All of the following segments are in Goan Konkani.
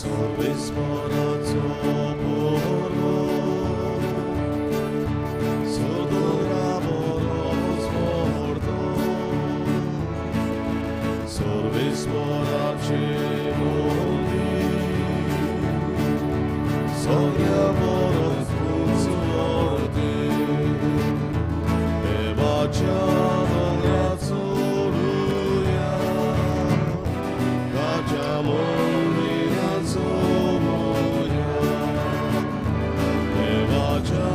सोर्वेस्वराचो पोरगो सोदोरा बरोच मोडतो सोर्वेस्वराचे मोदी सगळ्या बरोच उंच देवाच्या दोंगरा चडुया ताच्या मंदिरा चोवया देवाच्या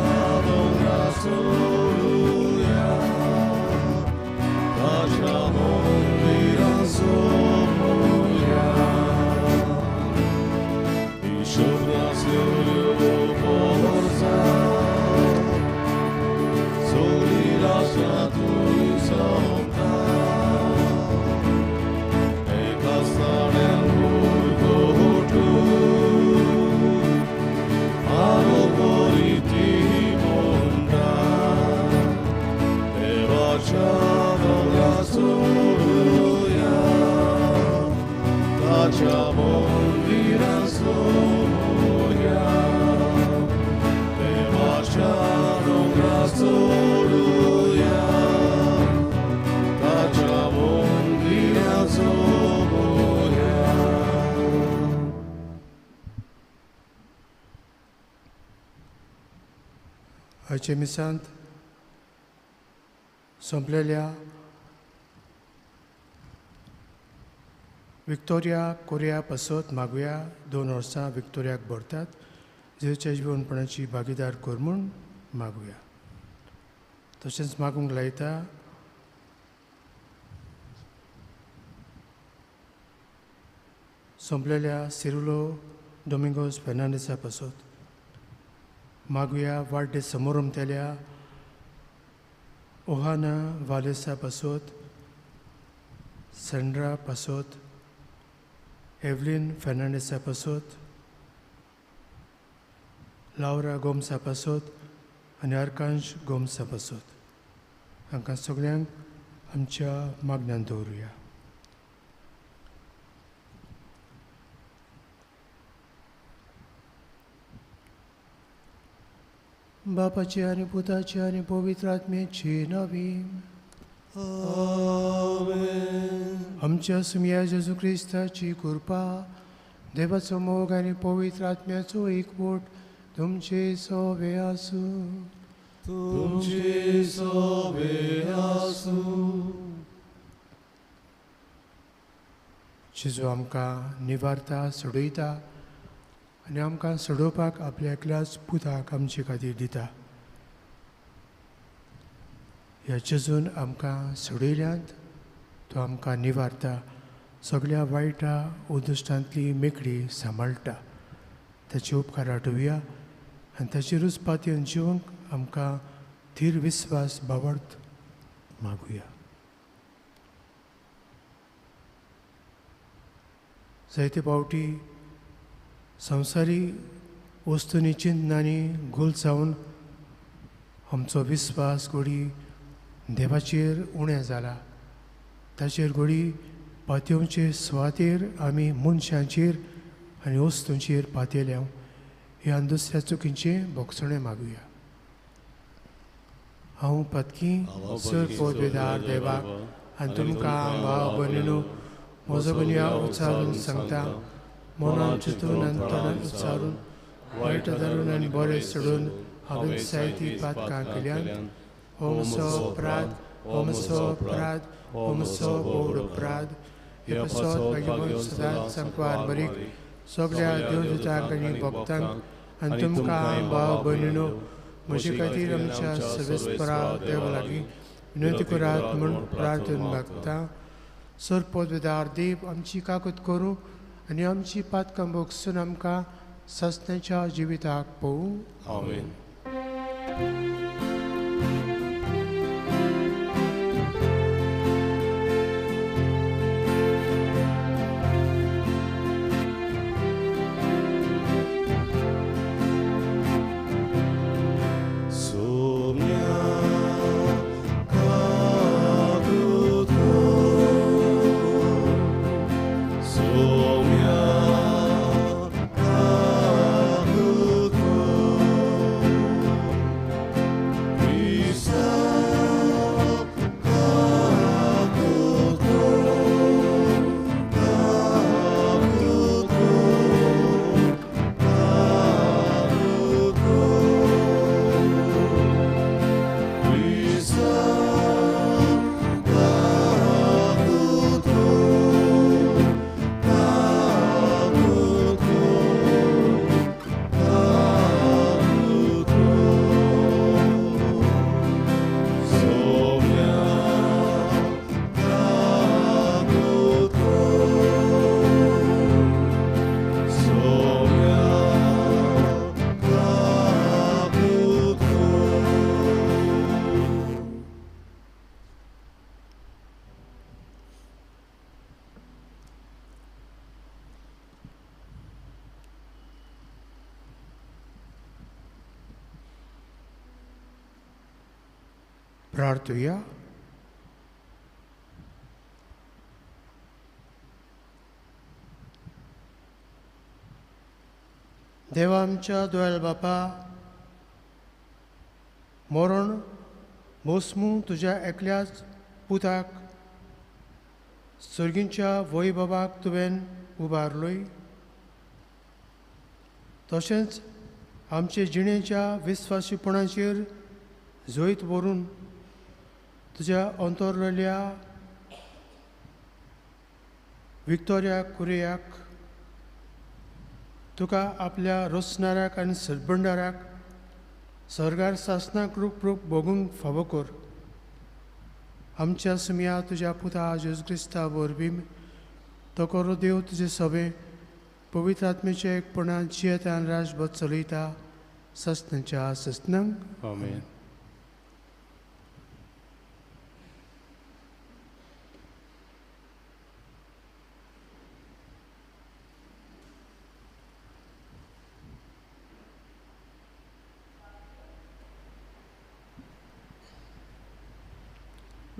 दोंगरा चडुया ताच्या मंदिरा चोवया हिशोब पोरसा सगळी राष्ट्रां थंय सोंपता एका स्थानार भुरगोटू आरो बरी ती म्हणटा देवाच्या दोंगरा चडुया ताच्या मंदिरा चोवया देवाच्या दोंगरा चडुया ताच्या मंदिरा चोवया. आयच्या मिसांत सोंपलेल्या विक्टोरिया कोरिया पासत मागुया. 2 वर्सां विक्टोरियाक भरतात जेजूच्या जिवनपणाची भागीदार कर म्हूण मागुया. तशेंच मागूंक लायता सोंपलेल्या सिरुलो डोमिंगोस फेर्नांडीसा पासत मागुया. वाड्डे समोरमतेल्या ओहाना वालेसा पासत, सेंड्रा पासत, एवलीन फेर्नांडीसा पासत, लावरा गोमसा पासत आनी आर्कांश गोमसा पासत हांकां सगळ्यांक आमच्या मागण्यान दवरुया. बापाची आनी पुताची आनी पवित्र आत्म्याची नवी आमेन. आमच्या सुमया जेजू क्रिस्ताची कृपा, देवाचो मोग आनी पवित्र आत्म्याचो एकवट तुमचे सोवे आसूं. तुमचे सोवे आसूं. जेजू आमकां निवारता, सोडयता आनी आमकां सोडोवपाक आपल्या एकल्याच पुताक आमचे खातीर दिता. ह्या जेजून आमकां सोडयल्यात, तो आमकां निवारता, सगळ्या वायटा उदुश्टांतली मेकळी सांबाळटा. ताचे उपकार आठोवया आनी ताचेरूच पातयेवन जिवंक आमकां थीर विस्वास बावडत मागुया. जायते फावटी संवसारी वस्तूंनी चिंतनांनी गोल जावन आमचो विस्वास गोडी देवाचेर उणें जाला. ताचेर गोडी पातयेवचे सुवातेर आमी मनशांचेर आनी वस्तूंचेर पातयेल्या. ह्या दुसऱ्या चुकींचें भोगसणें मागुया. हांव पतकी सर पदवेदार देवाक आनी तुमकां भाव भयणीनो म्हजो गुन्यांव उच्चारून सांगता. मनान चिंतून आनी तोंडान उच्चारून वायट धरून आनी बरें सोडून हांवें जायतीं पातकां केल्यात. हो म्हजो अपराध, हो म्हजो अपराध, हो म्हजो व्हड अपराध. हे पासत मागीर सदांच सांकवार बरीक सगळ्या देवदूतांक आनी भक्तांक आनी तुमकां भाव भयणीनो म्हजे खातीर आमच्या सवेस्परा देवा लागीं विनंती करात म्हूण प्रार्थना मागता. सर पदवेदार देव आमची काकूत करूं आनी आमची पातकां भोगसून आमकां सस्त्याच्या जिविताक पळोवं. आमेन. Soumya प्रार्थुया. देवा आमच्या दोयाल बापा, मरण मोसमू तुज्या एकल्याच पुताक सर्गींच्या वैभवाक तुवें उबारलोय, तशेंच आमचे जिणेच्या विस्वासीपणाचेर जैत व्हरून तुज्या अंतरलेल्या विक्टोरिया कुरियाक तुका आपल्या रोसणाऱ्याक आनी सरबंडाऱ्याक सर्गार सासनाक रूप रूप भोगूंक फावो कर. आमच्या सुमया तुज्या पुता जेजू क्रिस्ता वरवीं तो करो देव तुजे सभे पवित्र आत्मेचे एकपणान जियेता आनी राजभर चलयता ससनाच्या ससनांक. आमेन.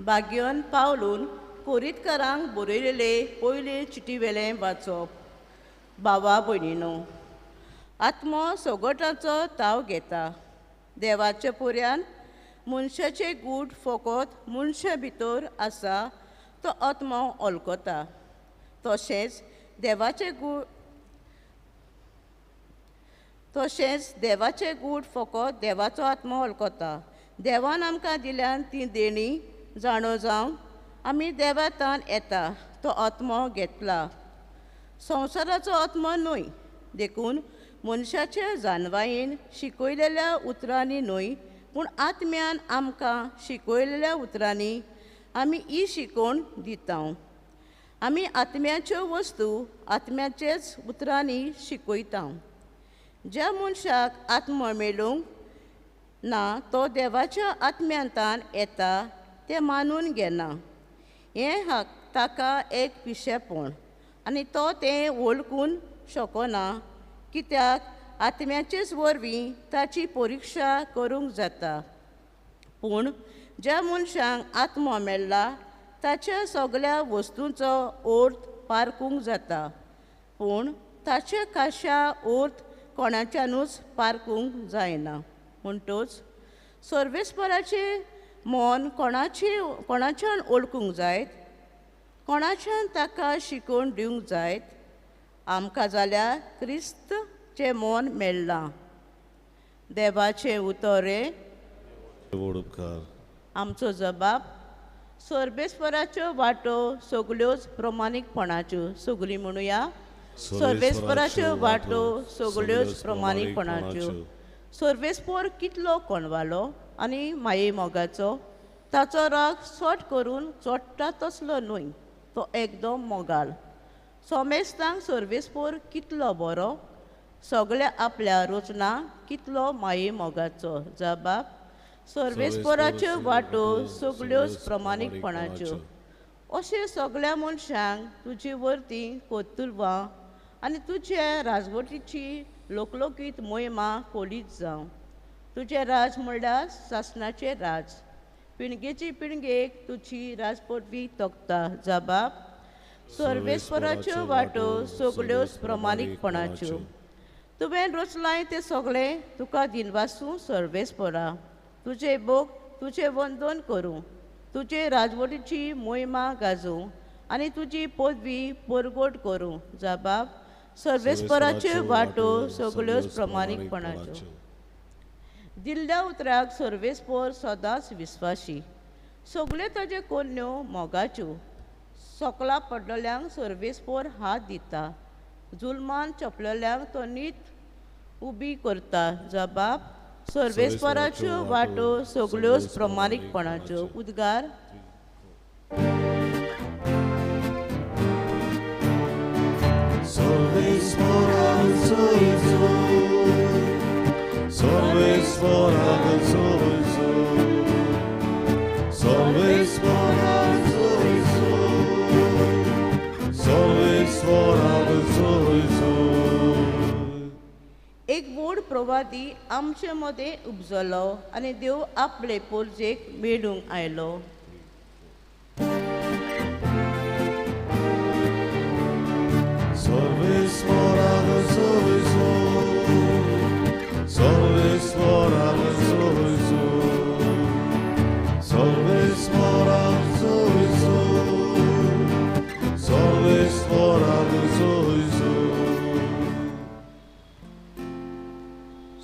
भाग्यन पावलून कोरीतकारांक बरयलेले पयले चिटीवेलें वाचप. बाबा भयणीनो, आत्मो सगटाचो ताव घेता. देवाच्या पुऱ्यान मनशाचे गूट फकत मनशा भितर आसा तो आत्मो ओलकता. तशेंच देवाचे गूट फकत देवाचो आत्मो ओलकता. देवान आमकां दिल्यान ती देणी जाणो जावन आमी देवातान येता तो आत्मो घेतला. संवसाराचो आत्मो न्हय, देखून मनशाचे जानवायेन शिकयलेल्या उतरांनी न्हय, पूण आत्म्यान आमकां शिकयलेल्या उतरांनी आमी ही शिकोवण दिता. आमी आत्म्याच्यो वस्तू आत्म्याचेच उतरांनी शिकयता. ज्या मनशाक आत्मो मेळूंक ना तो देवाच्या आत्म्यांतान येता तें मानून घेना. हें ताका एक पिशेपण आनी तो तें वळखून शकना, कित्याक आत्म्याचेच वरवीं ताची परिक्षा करूंक जाता. पूण ज्या मनशांक आत्मो मेळ्ळा ताच्या सगळ्या वस्तूंचो अर्थ पारखूंक जाता, पूण ताचे खाशा अर्थ कोणाच्यानूच पारखूंक जायना. म्हणटच सर्वेस्पराचें मन कोणाच्यान वळखूंक जायत, कोणाच्यान ताका शिकोवन दिवंक जायत. आमकां जाल्यार क्रिस्तचें मन मेळ्ळां. देवाचें उतर हें आमचो जबाब. सर्वेस्पराच्यो वाटो सगल्योच प्रमाणीकपणाच्यो. सगळीं म्हणुया, सर्वेस्पराच्यो वाटो सगल्योच प्रमाणीकपणाच्यो. सर्वेस्पर कितलो कोणवालो आनी माये मोगाचो, ताचो राग सट करून चोडटा तसलो न्हय, तो एकदम मोगाल. सोमेस्तांक सर्वेस्पर कितलो बरो, सगळ्या आपल्या रचना कितलो माये मोगाचो. जबाब, सर्वेस्पराच्यो वाटो सगल्योच प्रमाणीकपणाच्यो. अशें सगळ्या मनशांक तुजी वरती कर्तुत्वां आनी तुजे राजवटीची लोकलोकीत मोहिमा कोलीत जावं. तुजें राज म्हणल्यार सासणाचें राज, पिणगेची पिणगेक तुजी राजपदवी तोखता. जबाब, सर्वेस्पराच्यो वाटो सगल्योच प्रमाणीकपणाच्यो. तुवें रचलाय तें सगळें तुका दिनवासूं सर्वेस्परा. तुजें भोग तुजें वंदन करूं, तुजे राजवटीची मोहिमा गाजोवं आनी तुजी पदवी परगट करूं. जबाब, सर्वेस्पराच्यो वाटो सगल्योच प्रमाणीकपणाच्यो. दिल्ल्या उतराक सर्वेस्पर सदांच विस्वाशी, सगल्यो ताज्यो कोन्न्यो मोगाच्यो. सकला पडलेल्यांक सर्वेस्पर हात दिता, जुलमान चपलेल्यांक तो नीत उबी करता. जबाब, सर्वेस्पराच्यो वाटो सगल्योच प्रमाणीकपणाच्यो. उद्गार. एक व्हड प्रवादी आमचे मदें उपजलो आनी देव आपले पोरजेक मेळूंक आयलो.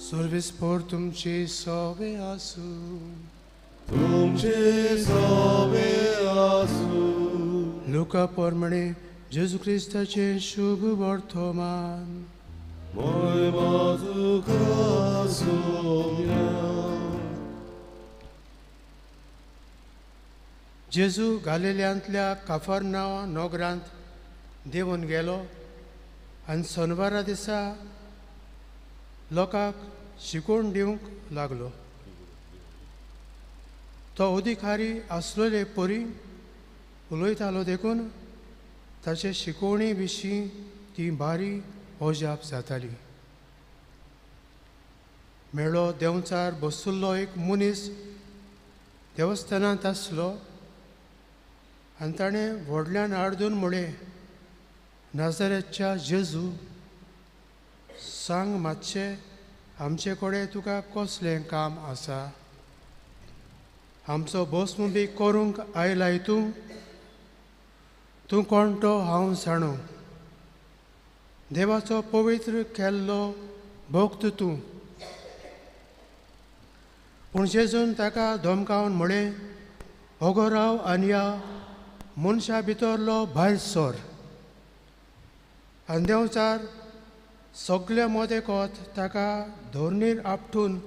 सर्वेस्पोर तुमचे सोवे आसूं. तुमचे सोवे आसूं. लुका प्रमाणे जेजू क्रिस्ताचें शुभ वर्तमान. महिमा तुका सोम्या. जेजू गालिल्यांतल्या काफरनांव नगरांत देंवून गेलो आनी सोनवारा दिसा लोकांक शिकोवन दिवंक लागलो. तो अधिकारी आसलेले परी उलयतालो देखून ताचे शिकोवणे विशीं ती भारी अजाप जाताली. मेळो देंवचार बसुल्लो एक मनीस देवस्थानांत आसलो आनी ताणें व्हडल्यान आड्डून म्हळें, नाझारेथच्या जेजू, सांग मातशें आमचे कडेन तुका कसलें काम आसा? आमचो भस्म बी करूंक आयलाय तूं? तूं कोण तो हांव जाणो. देवाचो पवित्र केल्लो भक्त तूं. पूण जेजून ताका धमकावन म्हळें, ओगो राव आनी ह्या मनशा भितरलो भायर सर. आनी देंवचार सगल्या मदेकोत ताका धरणीर आपटून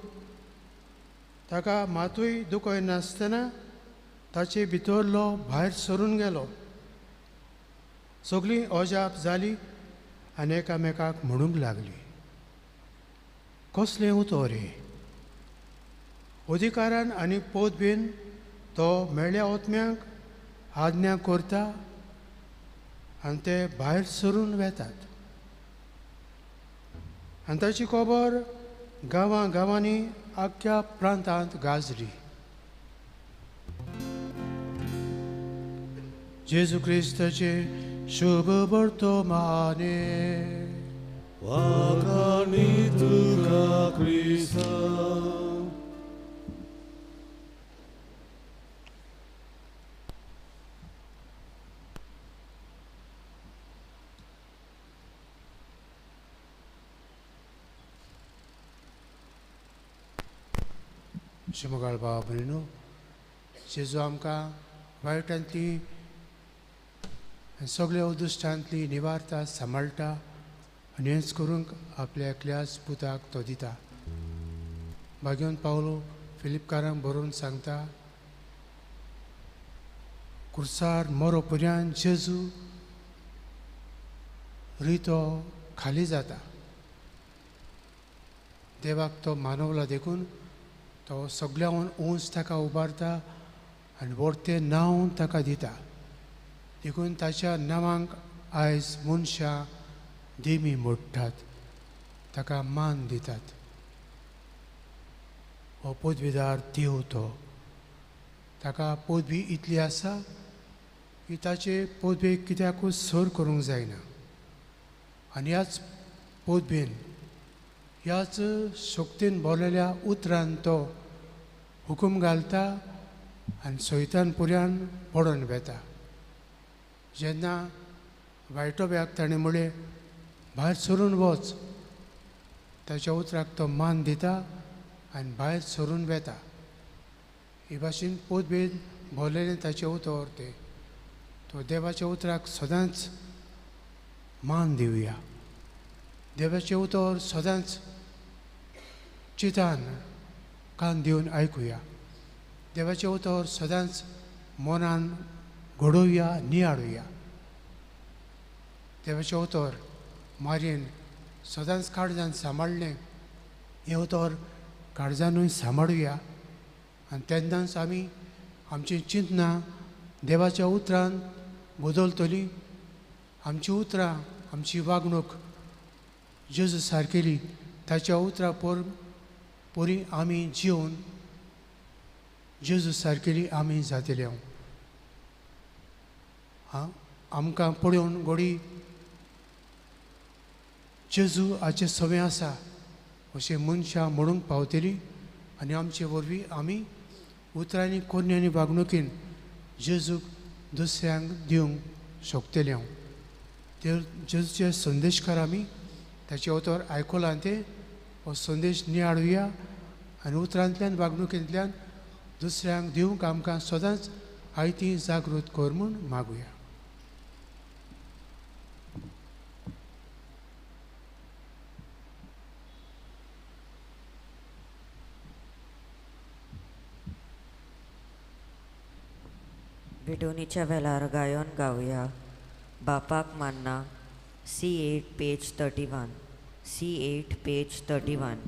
ताका मातूय दुखयनासतना ताचे भितरलो भायर सरून गेलो. सगळीं अजाप जाली आनी एकामेकाक म्हणूंक लागली, कसलें उतर हें? अधिकारान आनी पदवीन तो मेळ्या आत्म्यांक आज्ञा करता आनी ते भायर सरून वेतात. आनी ताची खबर गांवां गांवांनी आख्ख्या प्रांतांत गाजली. जेजू क्रिस्ताचें शुभ वर्तमाने. वाखाणी तुका क्रिस्ता. शिमगाळ बाबा भयणीनो, जेजू आमकां वायटांतली आनी सगळ्या उदुश्टांतली निवारता, सांबाळटा आनी हेंच करूंक आपल्या एकल्याच पुताक तो दिता. भाग्योन पावलो फिलिपकारांक बरोवन सांगता, कुर्सार मरो पर्यंत जेजू रितो खाली जाता. देवाक तो मानवला देखून तो सगळ्याहून उंच ताका उबारता आनी व्हडतें नांव ताका दिता. देखून ताच्या नांवांक आयज मनशां देमी मोडटात, ताका मान दितात. हो पदवीदार देव तो, ताका पदवी इतली आसा की ताचे पदवेक कित्याकूच सर करूंक जायना. आनी ह्याच पदवेन, ह्याच शक्तीन भरलेल्या उतरान तो हुकूम घालता आनी सैतान पुऱ्यान पडोन वेता. जेन्ना वायटोब्याक ताणें म्हळें भायर सरून वच, ताच्या उतराक तो मान दिता आनी भायर सरून वेता. हे भाशेन पदवेन भरलेलें ताचें उतर तें, तो देवाच्या उतराक सदांच मान दिवया. देवाचें उतर सदांच चितान कान दिवन आयकुया. देवाचें उतर सदांच मनान घडोवया, नियाळुया. देवाचें उतर मारयेन सदांच काळजान सांबाळ्ळें, हें उतर काळजानूय सांबाळुया. आनी तेन्नाच आमी आमचीं चिंतनां देवाच्या उतरान बदलतलीं. आमचीं उतरां, आमची वागणूक जेजू सारकेली ताच्या उतरा पोरी आमी जिवन जेजू सारकेली आमी जातले. आं, आमकां पळोवन घोडी जेजू हाचे सवें आसा अशें मनशां म्हणूंक पावतली आनी आमचे वरवीं आमी उतरांनी कोन्यांनी वागणुकीन जेजूक दुसऱ्यांक दिवंक शकतले. हांव ते जेजूचे संदेशकार आमी ताचे उतर आयकलां तें हो संदेश नियाळुया आनी उतरांतल्यान वागणुकेंतल्यान दुसऱ्यांक दिवंक आमकां सदांच आयती जागृत कर म्हूण मागुया. भेटवणीच्या वेळार गायन गावया बापाक मान्ना C8 page 31 C8 page 31.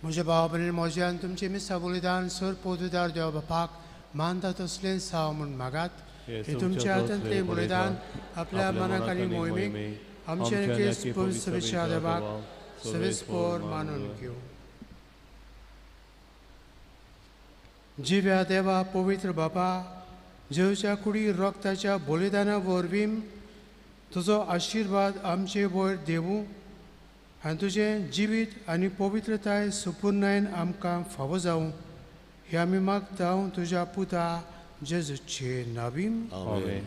म्हज्या भाव भयणी म्हज्यान तुमचें मिसां बलिदान सर पवित्र देव बापाक मानता तसलें साव म्हूण मागात. हे तुमच्या हातांतलें बलिदान आपल्या मनाक आनी मोहिमेक आमचे पवित्र देवाक सवेस्पोर मानून घेवं. जिव्या देवा पवित्र बापा, जेवच्या कुडी रोगताच्या बलिदाना वरवीं तुजो आशिर्वाद आमचे वयर देवूं आनी तुजें जिवीत आनी पवित्रताय सुपुर्णायन आमकां फावो जावं हें आमी मागता तुज्या पुता जेजूचे नावीन. आमेन.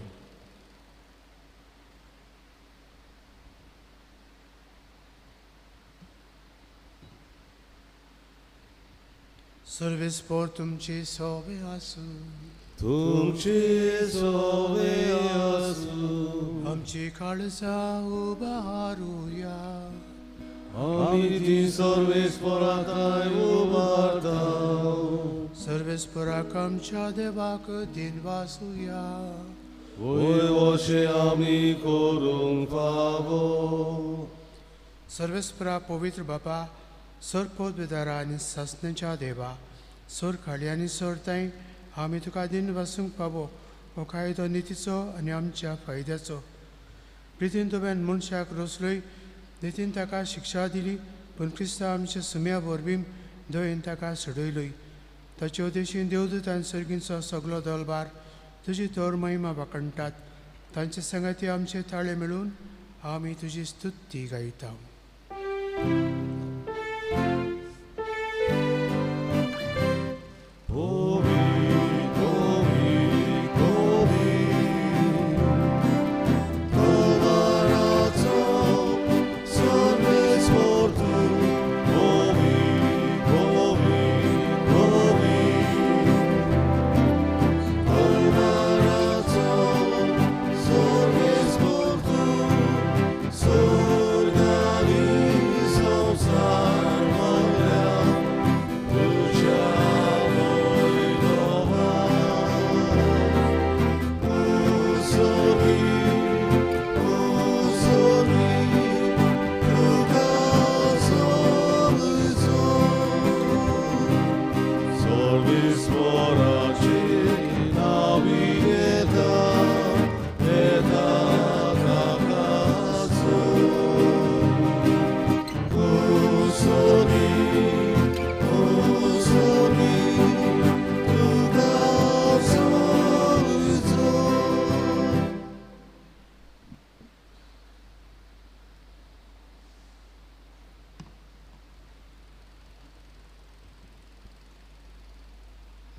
सर्वेस्पोर तुमची सोवे आसूं. तुमची सोवे आसूं. आमची काळजां उबारुया. आमी ती सर्वेस्पोराताय उबारता. सर्वेस्पोराक आमच्या देवाक दिनवासुया. वय वशें आमी करूंक फावो. सर्वेस्पोरा पवित्र बापा, सर पदवेदारा आनी सासण्याच्या देवा, सर खाली आनी सर तांय आमी तुका दिनवासूंक फावो हो कायदो नितीचो आनी आमच्या फायद्याचो. प्रितीन तुवें मनशाक रचलोय, नितीन ताका शिक्षा दिली, पूण क्रिस्तांव आमच्या सुम्या वरवीं दयेन ताका सोडयलोय. ताचे उदेशीन देवदूत आनी सर्गींचो सगलो दलबार तुजी थोर महिमा वाखणटात. तांचे संगाती आमचे ताळे मेळून आमी तुजी स्तुती गायता.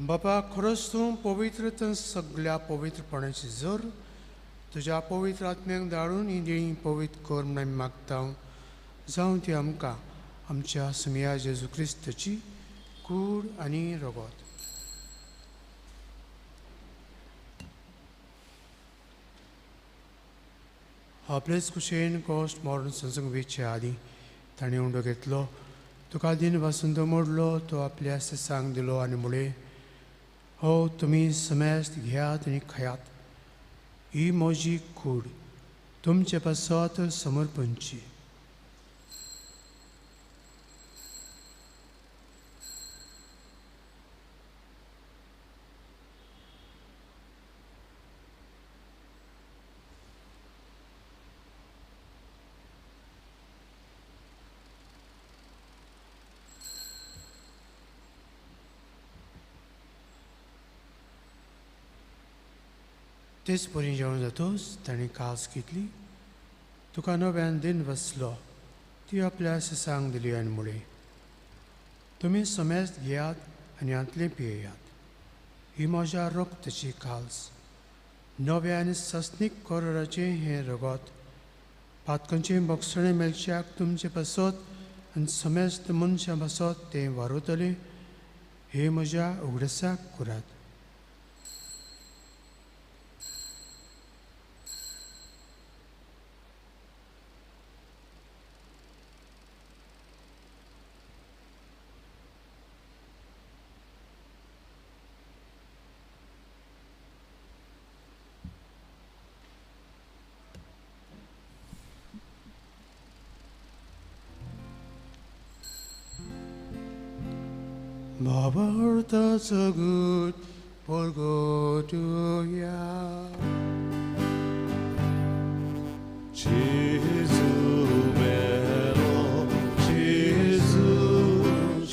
बापा, खरोच तूं पवित्र तर सगळ्या पवित्रपणाची जर तुज्या पवित्र आत्म्याक धाडून ही देणी पवित्र कर म्हूण आमी मागता. जावं ती आमकां आमच्या सुमया जेजू क्रिस्ताची कूड आनी रगत. आपलेच कुशेन कश्ट मरण संसंग वेच्या आदीं ताणें उंडो घेतलो, तुका दिन वासून तो मोडलो, तो आपल्या सांग दिलो आनी मुळे, हो तुमी समेस्त घेयात आनी खायात, ही म्हजी कूड तुमचे पासत समर्पणची. तेच परी जेवण जातोच ताणें कास घेतली, तुका नव्यान दिन बसलो, ती आपल्या सांग दिली आनी मुळे, तुमी समेस्त घेयात आनी हांतलें पियेयात, ही म्हज्या रक्ताची काल्स, नव्या आनी सस्नीक कोराचें हें रगत पातकांचें बक्षणें मेळच्याक तुमचे पासत आनी समेस्त मनशां पासत तें वारवतलें, हे म्हज्या उगडसाक करात. Babarta good for go to ya. Jesu melo, Jesu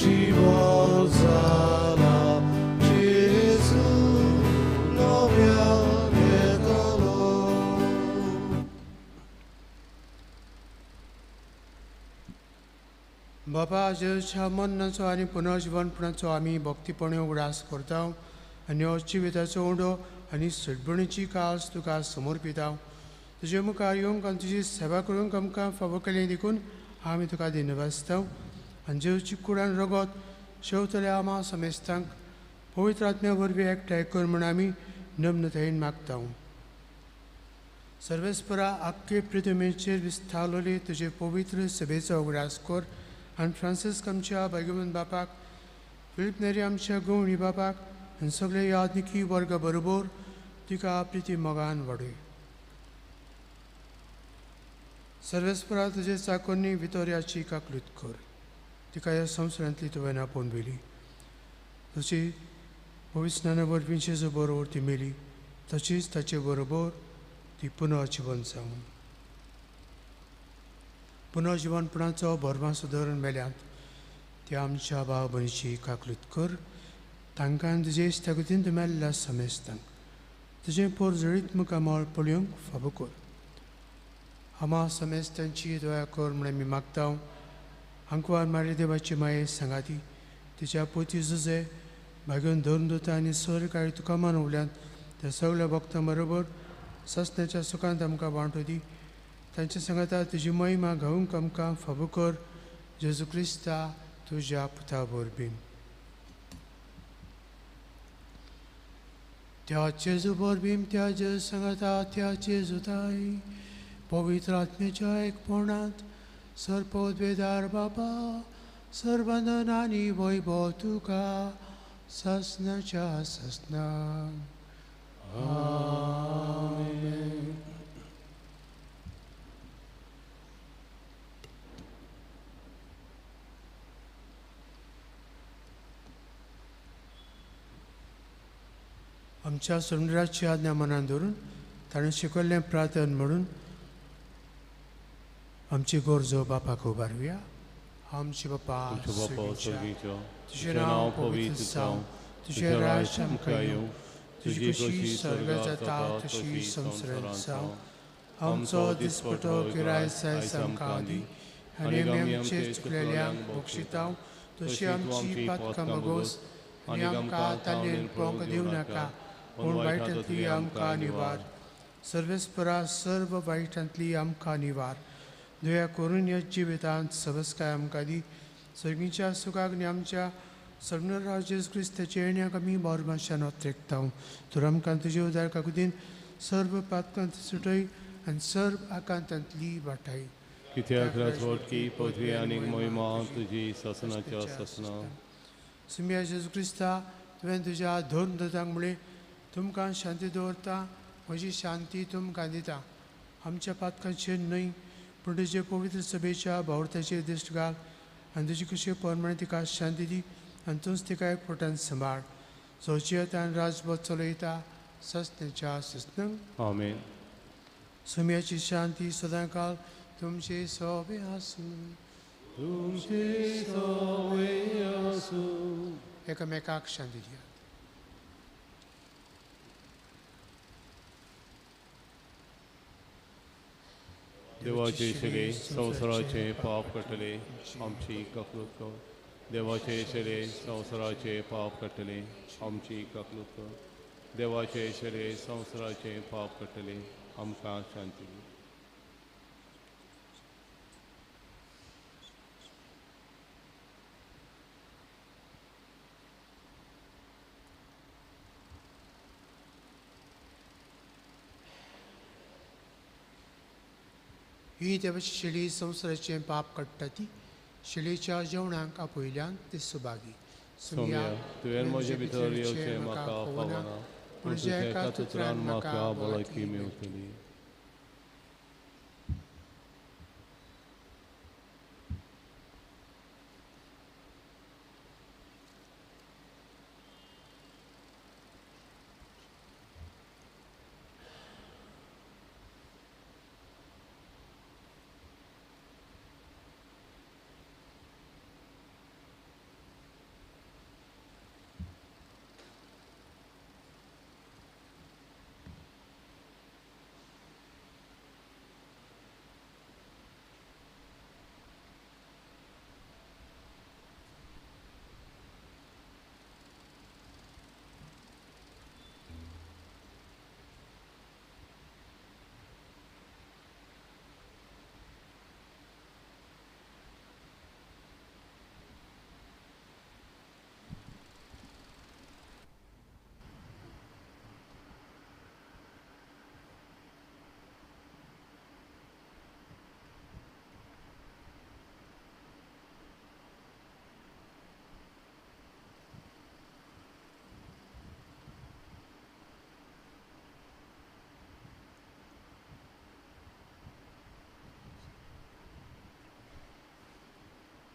jivozala, Jesu novia metalo. बाबा जेजूच्या मरणाचो आनी पुनर्जिवनपणाचो आमी भक्तीपणे उगडास करता आनी हो जिविताचो उंडो आनी सडबणीची कास तुका समर्पिता. तुजे मुखार येवंक आनी तुजी सेवा करूंक आमकां फावो केली देखून आमी तुका दिनवासता आनी जेजूची कुडान रगत शेवतल्या आमा समेस्तांक पवित्र आत्म्या वरवीं एकठांय कर म्हूण आमी नम्रतायेन मागता. सर्वेस्परा आख्खे पृथ्वीचेर विस्तारलेले तुजे पवित्र सभेचो उगडास कर आनी फ्रांसिस्क आमच्या भाग्यवंत बापाक, फिलीप नेरी आमच्या गवणी बापाक आनी सगळे यादनिकी वर्गा बरोबर तिका प्रिती मोगान वाडय. सर्वेस्परा तुजे चाकोन्नी वितोरियाची काकलूत कर, तिका ह्या संवसारांतली तुवें आपोवन व्हेली, तशी पवित्र वरवीं जेजू बरोबर ती मेली, तशीच ताचे बरोबर ती पुनर्जिवन जावं. पुनर्जिवनपणाचो भरमासो धरून मेल्यात त्या आमच्या भाव भयणीची काकलूत कर, तांकां तुजे इश्टागतीन मेल्ल्या समेस्तांक तुजें पोरजळीत मुखामळ पळोवंक फाबो कर. आमा समेस्तांची दया कर म्हूण आमी मागता. आंकवार मारी देवाची माये सांगाती तिच्या पोती जुजे भाग्योन धरून दोता आनी स्वर्ग तुका मानवल्यान त्या सगळ्या भक्तां बरोबर ससण्याच्या सुखांत आमकां वांटो दी. तांच्या सांगाता तुजी महिमा गावंक आमकां फाबो कर. जेजू क्रिस्ता तुज्या पुता वरवीं. त्या जेजू वरवीं, त्या जेजू सांगाता, त्या जेजूताय पवित्र आत्म्याच्या एकपणांत सर्पोद्वेदार बाबा सर्वंदन आनी वैभव तुका ससनाच्या ससना. आमेन. आमच्या सुंदराची आज्ञा मनान धरून ताणें शिकयल्लें प्रार्थन म्हणून आमची गरजो बापाक उबारुया. आमचे बापा तुजें नांव पवित्र जावं, तुजें राज्य आमकां येवं, तुजी खोशी स्वर्गांत जाता तशी संवसारांत जावं. आमचो दिसपटो गिरायस आयज आमकां दी आनी आमी आमचे चुकलेल्यांक बक्षिता तशी आमची पातकां भोगोस आनी आमकां ताणें पळोवंक दिवं नाका, पूण वायटांतली आमकां निवार. सर्वेस्परा सर्व वायटांतली आमकां निवार. दया करून ह्या जिवितांत सवस्काय आमकां दी. सर्गीच्या सुखाक आनी आमच्या सर्वराज जेजू क्रिस्ताच्या येण्याक आमी बोरमाशान ओत्रेकता. तर आमकां तुजे उदार काकुतीन सर्व पातकांत सुटय आनी सर्व आकांतांतली वाटाय. कित्याक राजवटकी पदवी आनी महिमा तुजी सासनाच्या सासना. सुम्या जेजू क्रिस्ता, तुवें तुज्या धर्म दतांक म्हळें, तुमकां शांती दवरता, म्हजी शांती तुमकां दिता. आमच्या पातकांचेर न्हय पूण तुजे पवित्र सभेच्या भावर्थाचेर दिश्ट घाल आनी तुजी कशी प्रमाणे तिका शांती दी आनी तूंच तिका एक पोटान सांबाळ. सोचियतान राजबोध चलयता सस्नेच्या सस्नंग. आमेन. सुम्याची शांती सदांकाल तुमचे सोबे आसूं. तुमचे सोबे आसूं. एकामेकाक शांती दिया. देवाचे शिले संवसाराचे पाप काडटले आमची ककलूत कर. देवाचे शिले संवसाराचे पाप काडटले आमची ककलूत कर. देवाचे शिले संवसाराचे पाप काडटले आमकां शांती दी. ही देवाची शेळी संवसाराचें पाप काडटा ती शेळीच्या जेवणाक आपयल्यान ते सुभागी. सोम्या, तुवें म्हजे भितर येवचें म्हाका फावना, पूण तुज्या एका उतरान म्हाका भलायकी मेवतली.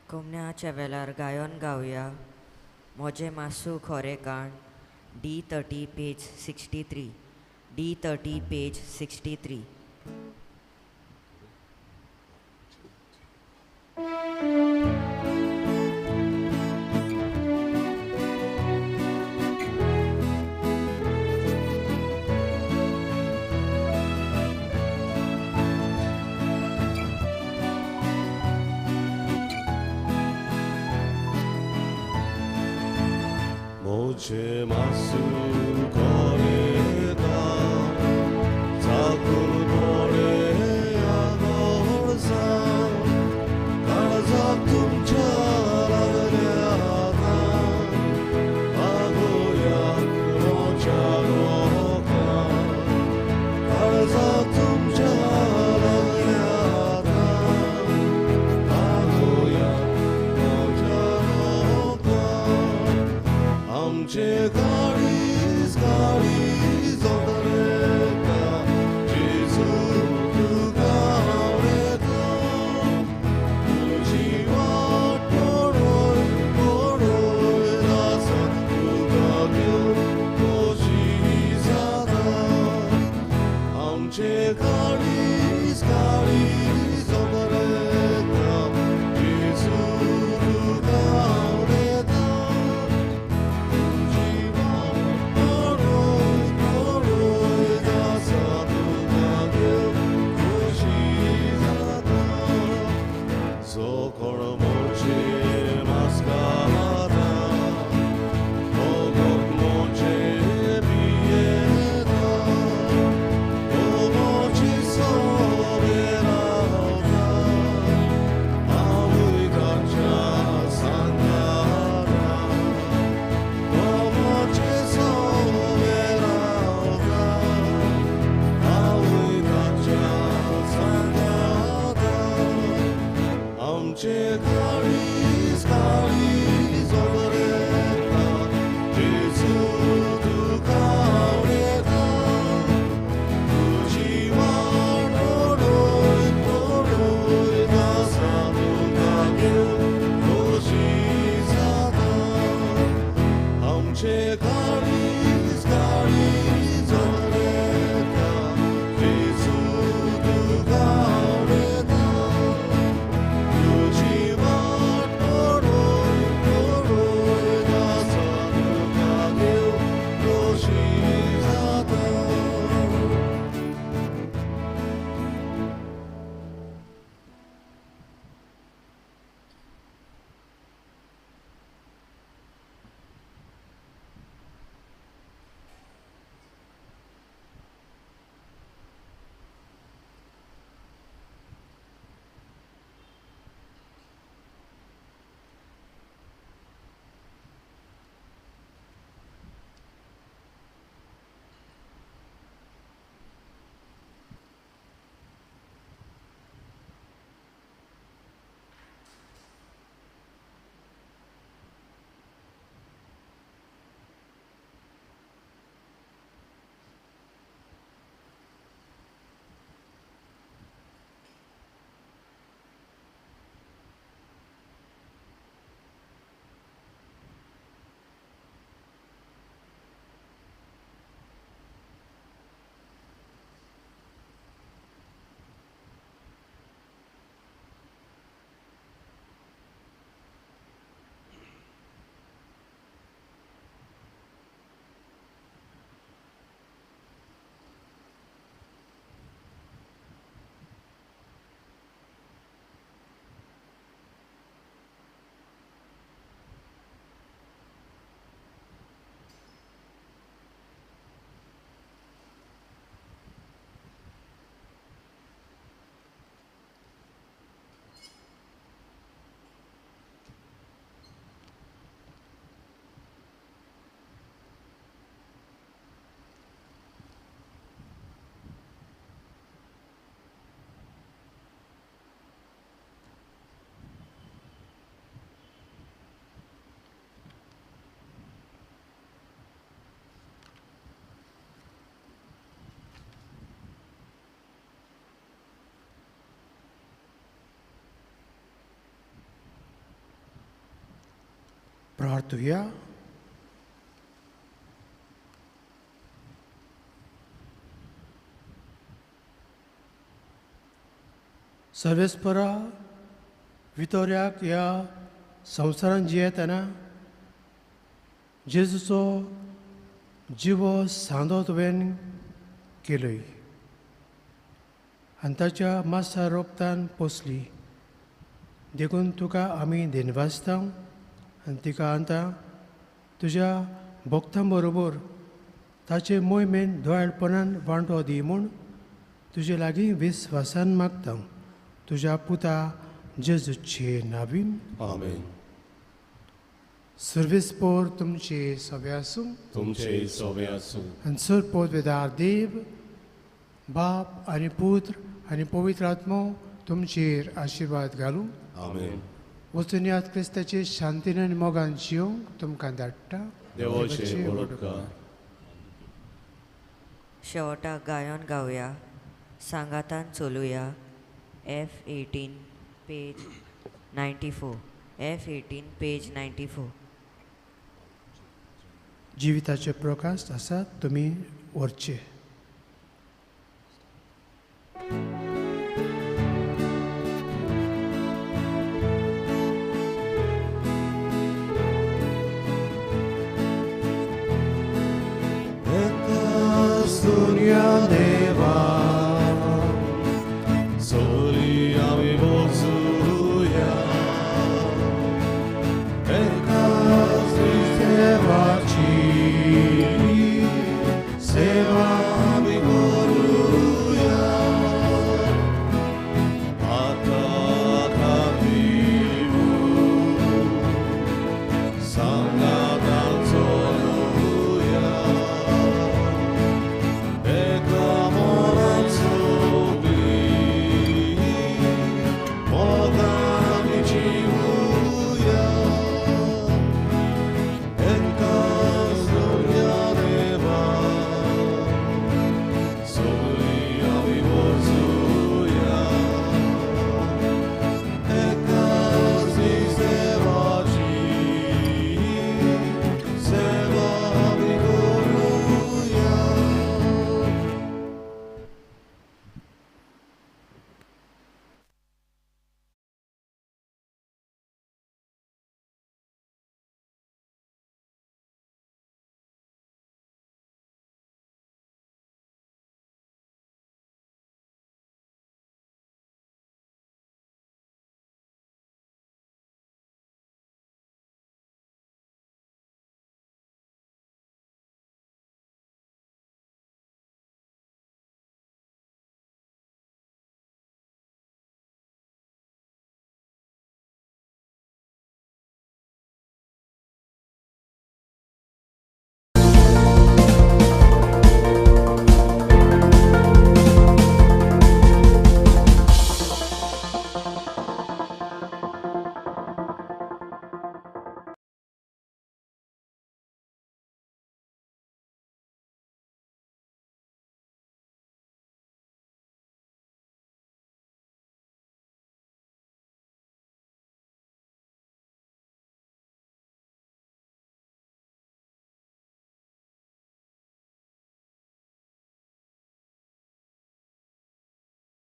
कोमण्याच्या वेळार गायन गावया म्हजें मासू खोरें काण D30 page 63 D30 page 63. मोचे मासू कोरेता चाकून पडे आगोळसा काळजाक तुमच्या लागल्या आतां आगोयाक मोच्या रोका काळजाक तुमच्या लागल्या आतां आगोयाक मोच्या रोका आमचे काळीज काळीज ओतरेता जेजू तुका आवडता तुजी वाट पळय पळय आसा तुका घेवन खोशी जाता आमचे काळीज काळीज ओतरेता जेजू तुका आवडता तुजी वाट पळय पळय आसा तुका घेवन खोशी जाता जो कोण मोचे मास्काता मोगोक मोचे पियेता तो मोचे सोबे रावता आवय ताच्या सांगाता तो मोचे सोबे रावता आवय ताच्या सांगाता आमचे काळीज काळीज ओतरेता जेजू तुका आवडता तुजी वाट पळय पळय आसा तुका घेवन खोशी जाता आमचे काळीज काळीज ओतरेता जेजू तुका आवडता तुजी वाट पळय पळय आसा तुका घेवन खोशी जाता. प्रार्थुया. सर्वेस्परा वितोऱ्याक ह्या संवसारांत जियेतना जेजूचो जिवो सांदो तुवें केलोय आनी ताच्या मासा रोगतान पोसली देखून तुका आमी दिनवासता आनी तिका आतां तुज्या भक्तां बरोबर ताचे मोहिमेन दोयाळपणान वांटो दी म्हूण तुजे लागीं विस्वासान मागता तुज्या पुता जेजूचे नावीन. आमेन. सर्वीस पोर तुमचे सवे आसूं. तुमचे सोवे आसूं. आनी सर पोदवेदार देव बाप आनी पुत्र आनी पवित्र आत्मो तुमचेर आशिर्वाद घालूं. आमेन. वचून याद क्रिस्ताचे शांतीन आनी मोगान जियोंक तुमकां धाडटा. देवाचे व्हड उपकार. शेवटाक गायन गावया. सांगातान चलुया. F18 page 94. F18 page 94. जिविताचे प्रकाश आसा तुमी व्हरचे. दुनिया